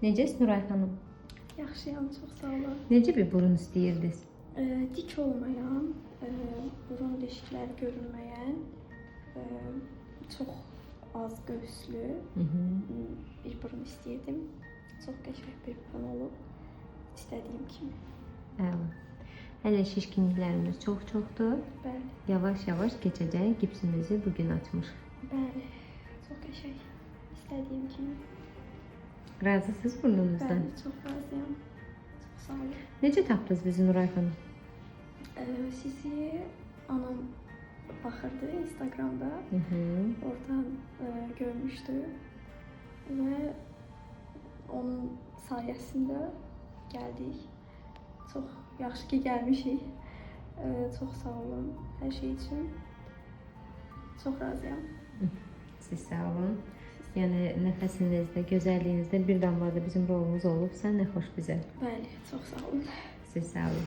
Necəsiz Nuray xanım? Yaxşıyam, çox sağ olun. Necə bir burun istəyirdiniz? Dik olmayan, burun deşikləri görünməyən, çox az göğüslü Hı -hı. bir burun istəyirdim. Çox qəşəng bir burun olub. İstədiyim kimi. Əla. Hələ şişkinliklərimiz çox-çoxdur. Bəli, Yavaş-yavaş keçəcək. Gipsimizi bugün açmışıq. Bəli. Çox qəşəng. İstədiyim kimi. Razısınız burnunuzdan? Bəli, çox razıyam. Çox sağ olun. Necə tapdınız bizi Nuray xanım? Sizi anam baxırdı Instagramda. Hı -hı. Oradan görmüşdü və onun sayəsində gəldik. Çox yaxşı ki gəlmişik. Çox sağ olun hər şey üçün. Çox razıyam. Siz sağ olun. Yəni nəfəsinizdə, gözəlliyinizdə bir damla da bizim rolumuz olubsa, nə xoş bizə. Bəli, çox sağ olun. Siz sağ olun.